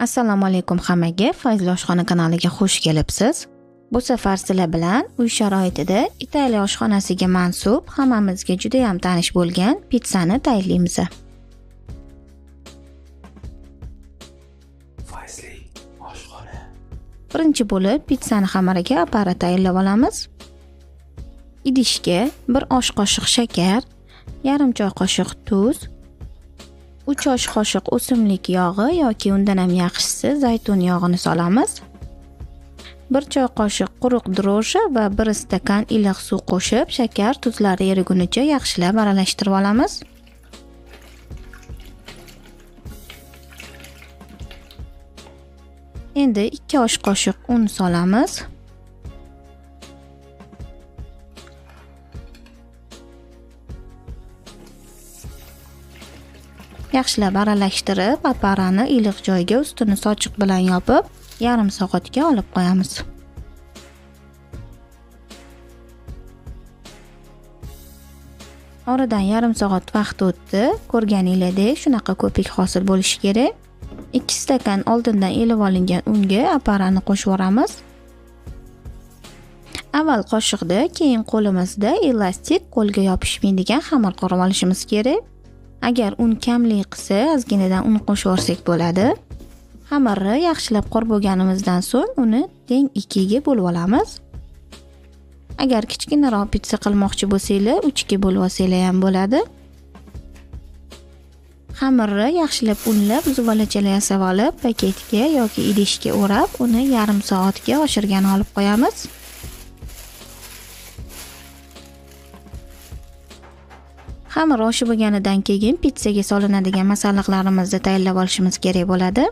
Assalomu alaykum hammaga, Fayzli oshxona kanaliga xush kelibsiz. Bu safar sizlar bilan uy sharoitida Italiya oshxonasiga mansub, hammamizga juda ham tanish bo'lgan pitssani tayyorlaymiz. Fayzli oshxona. Birinchi bo'lib pitssani xamiriga apara tayyorlab olamiz. Idishga 1 osh qoshiq shakar, yarim choy qoshiq tuz, 3 osh qoshiq o'simlik yog'i yoki undan ham yaxshisi zaytun yog'ini solamiz. 1 choy qoshiq quruq drojji va 1 stakan iliq suv qo'shib, shakar tuzlari erigunicha yaxshilab aralashtirib olamiz. Endi 2 osh qoshiq un solamiz. Yaxshilab aralashtirib, aparani iliq joyga ustini sochiq bilan yopib, yarim soatga olib qo'yamiz. Oradan yarim soat vaqt o'tdi. Ko'rganingizdek, shunaqa ko'pik hosil bo'lishi kerak. 2 stakan oldindan elib olingan unga aparani qo'shib yuboramiz. Avval qoshiqda, keyin qo'limizda elastik, qo'lga yopishmaydigan xamir qurib olishimiz kerak. Agar un kamlik qilsa, ozginadan un qo'shib yuborsak bo'ladi. Xamirni yaxshilab qurib bo'lganimizdan so'ng uni teng 2 ga bo'lib olamiz. Agar kichkinaroq pitsa qilmoqchi bo'lsanglar, 3 ga bo'lib olsanglar ham bo'ladi. Xamirni yaxshilab unlab, zuvalachalar yasab olib, paketga yoki idishga o'rab, uni yarim soatga oshirgan olib qo'yamiz. Xamir oshib bo'lganidan keyin pitssaga solinadigan masalliqlarimizni tayyorlab olishimiz kerak bo'ladi.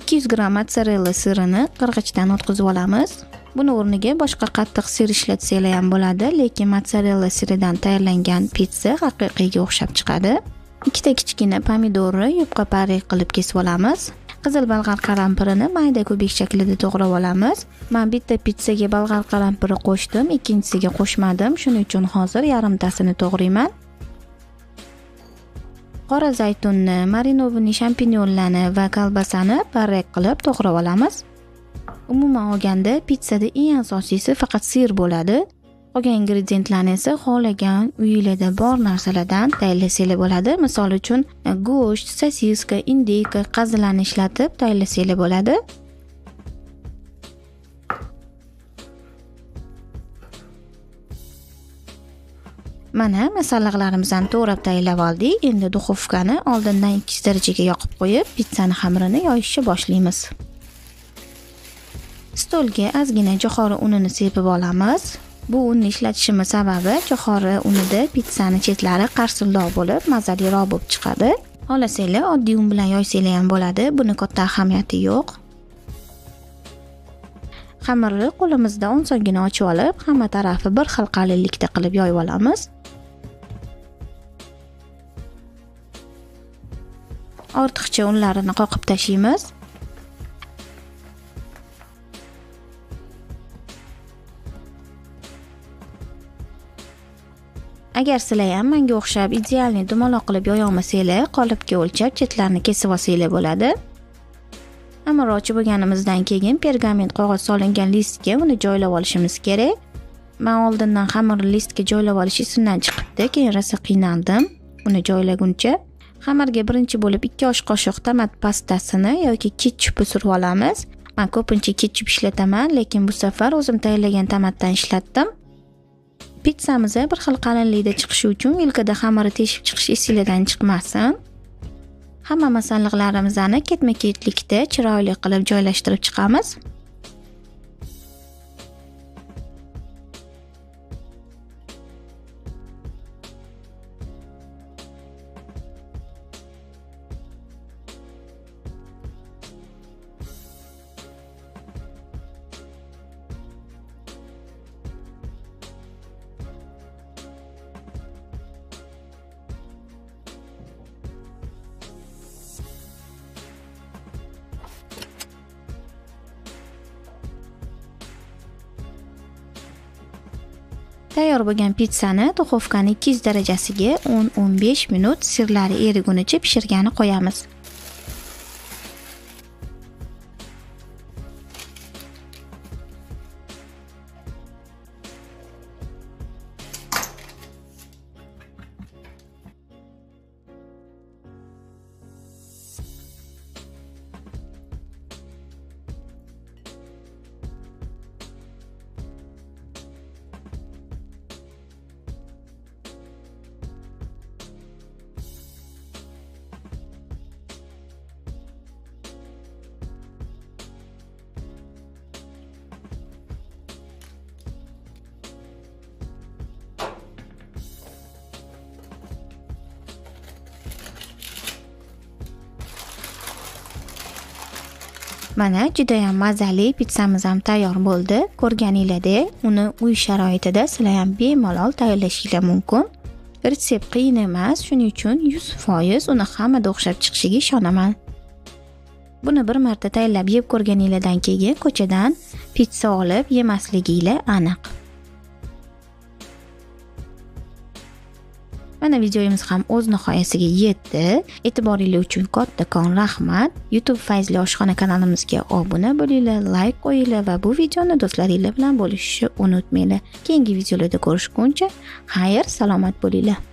200 gramm mozzarella sirini qirg'ichdan o'tkazib olamiz. Buni o'rniga boshqa qattiq sir ishlatsanglar ham bo'ladi, lekin mozzarella siridan tayyorlangan pitssa haqiqiyga o'xshab chiqadi. 2 ta kichkina pomidorni yupqa parik qilib kesib olamiz. Qizil balg'ar qalampirini mayda kubik shaklida to'g'rab olamiz. Men bitta pitssaga balg'ar qalampiri qo'shdim, ikkinchisiga qo'shmadim. Shuning uchun hozir yarimtasini to'g'rayman. Qora zaytunni, marinovniy shampinyonlarni va kolbasani parrak qilib to'g'rab olamiz. Umuman olganda pitssada eng asosiysi faqat sir bo'ladi. Qolgan ingrediyentlarni esa xohlagan uyingizda bor narsalardan tayyorlasanglar bo'ladi. Misol uchun go'sht, sosiska, indeyka, qazilarni ishlatib tayyorlasanglar bo'ladi. Mana masalliqlarimizni to'g'rab tayyorlab oldik. Endi duxovkani oldindan 200 darajaga yoqib qo'yib, pitssani xamirini yoyishni boshlaymiz. Stolga ozgina jo'xori unini sepib olamiz. Bu unni ishlatishimiz sababi jo'xori unida pitssani chetlari qarsildoq bo'lib, mazaliroq bo'lib chiqadi. Xohlasanglar oddiy un bilan yoysanglar ham bo'ladi. Buni katta ahamiyati yo'q. Xamirni qo'limizda osongina ochib olib, hamma tarafi bir xil qalinlikda qilib yoyib olamiz. Ortiqcha unlarini qoqib tashlaymiz. Agar sizlar ham menga o'xshab idealniy dumaloq qilib yoya olmasanglar, qolipga o'lchab chetlarini kesib olsanglar bo'ladi. Xamir ochib bo'lganimizdan keyin pergament qog'oz solingan listga uni joylab olishimiz kerak. Men oldindan xamirni listga joylab olish esimdan chiqibdi, keyin rosa qiynaldim uni joylaguncha. Xamirga birinchi bo'lib 2 osh qoshiq tomat pastasini yoki ketchupni surib olamiz. Men ko'pincha ketchup ishlataman, lekin bu safar o'zim tayyorlagan tomatdan ishlatdim. Pitssamiz bir xil qalinlikda chiqishi uchun vilkada xamirni teshib chiqish esingizdan chiqmasin. Hamma masalliqlarimizni ketma-ketlikda chiroyli qilib joylashtirib chiqamiz. Tayyor bo'lgan pitssani duxovkani 200 darajasiga 10-15 minut sirlari erigunicha pishirgani qo'yamiz. Mana juda ham mazali pitssamiz ham tayyor bo'ldi. Ko'rganinglardek, uni uy sharoitida sizlar ham bemalol tayyorlashinglar mumkin. Retsept qiyin emas, shuning uchun 100% uni hammada o'xshab chiqishiga ishonaman. Buni bir marta tayyorlab yeb ko'rganinglardan keyin ko'chadan pitssa olib yemasliginglar aniq. Mana videomiz ham o'z nihoyasiga yetdi. E'tiboringiz uchun kattakon rahmat. YouTube Fayzli oshxona kanalimizga obuna bo'linglar, like qo'yinglar va bu videoni do'stlaringiz bilan bo'lishishni unutmanglar. Keyingi videolarda ko'rishguncha xayr, salomat bo'linglar.